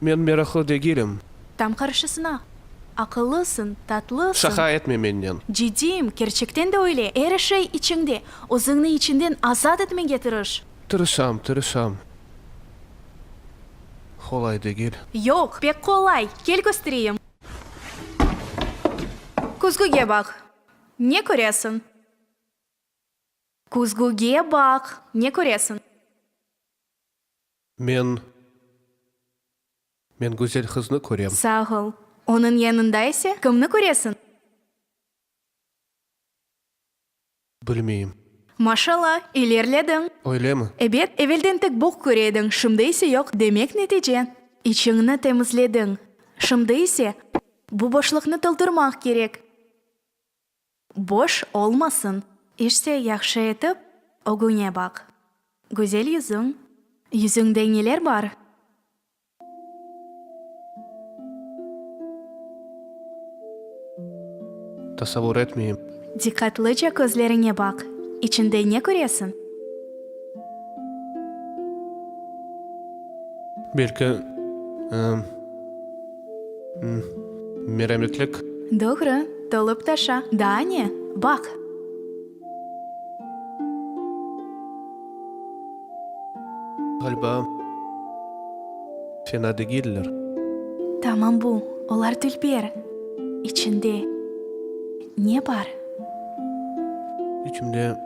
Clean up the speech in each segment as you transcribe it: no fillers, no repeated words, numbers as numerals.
Men meraqlı degilim. Tam qarşısına. Aqıllısıñ, tatlısıñ. Şaqa etme mennen. Ciddiyim, kerçekten de öyle. Er şey içiñde. Özüñni içinden azat etmege tırış. Tırışam, tırışam. Qolay degil. Yoq, pek qolay. Kel köstereyim. Küzgüge baq. Ne köresiñ? Küzgüge baq. Ne köresiñ? Men, men güzel qıznı körem. Sağ ol. Onıñ yanında ise kimni köresiñ? Bilmeyim. Maşallah, ilerlediñ. Öylemi? Ebet, evelden tek boq köre ediñ, şimdi ise yoq, demek netice. İçiñni temizlediñ. Şimdi ise bu boşluqnı toldurmaq kerek. Boş olmasın. İşte, yahşı etip, ögüñe baq. Güzel yüzüñ. Yüzüñde neler bar? Tasavur etmeyim. Diqqatlıca közleriñe baq. İçinde ne köresiñ? Belki, merametlik. Doğru, tolıp taşa. Daa ne? Baq. Ğaliba, fena degiller. Tamam bu, olar dülber. İçinde ne bar? İçimde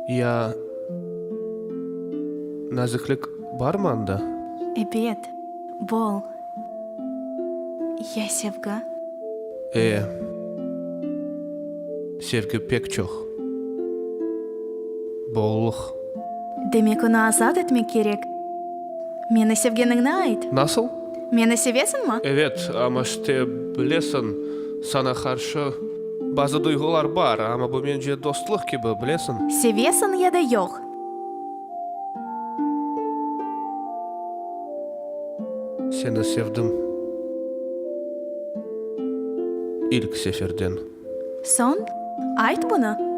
ya naziklik barmı anda? Ebet, bol. Ya sevgi? E, sevgi pek çoq. Bolluq. Demek onı azat etmek kerek. Meni sevgeniñni ayt. Nasıl? Meni sevesiñmi? Evet, amma işte, bilesiñ, saña qarşı bazı duyğular bar, amma bu mence dostluq kibi, bilesiñ. Sevesiñ ya da yoq? Seni sevdim ilk seferden. Soñ, ayt bunı.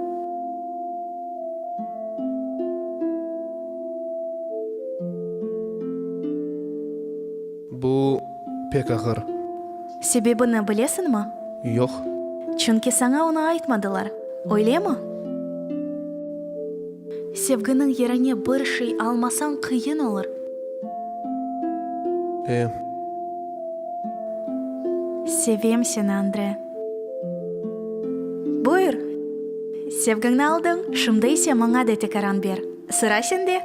Bu pek ağır. Sebebini bilesiñmi? Yoq. Çünki saña onı aytmadılar, öylemi? Sevginiñ yerine bir şey almasañ qıyın olur. E. Sevem seni, Andre. Buyur. Sevgiñni aldıñ, şimdi ise maña da tekaran ber. Sıra sende.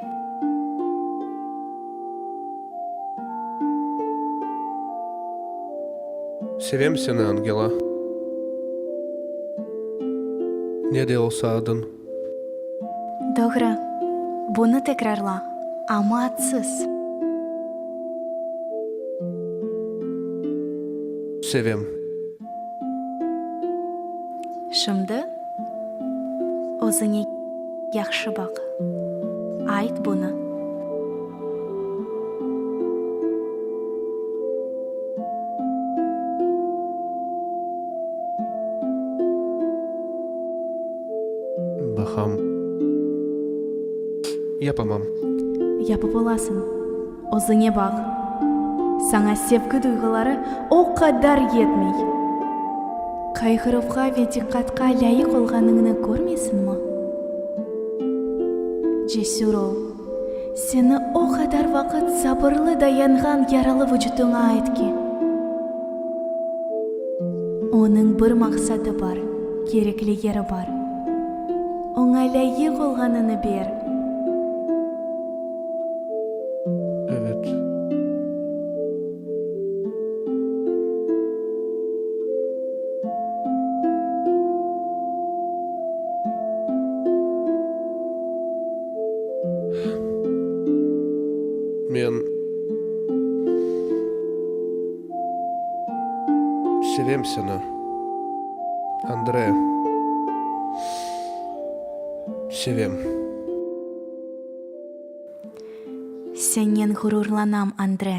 Sevem seni, Angela. Ne de olsa adıñ. Doğru. Bunı tekrarla, amma adsız. Sevem. Şimdi özüñe yahşı baq. Ayt bunı. Baqam. Yapamam. Yapıp olasıñ. Özüñe baq. Saña sevgi duyğuları o qadar yetmey. Qayğıruvğa ve diqqatqa lâyıq olğanıñnı körmeysiñmi? Cesür ol. Seni o qadar vaqıt sabırlı dayanğan yaralı vucutıña ayt ki, onıñ bir maqsadı bar, kerekli yeri bar. Oña lâyıq olğanını ber. Evet. Men sevem seni, Andre. Sevem. Sennen ğururlanam, Andre.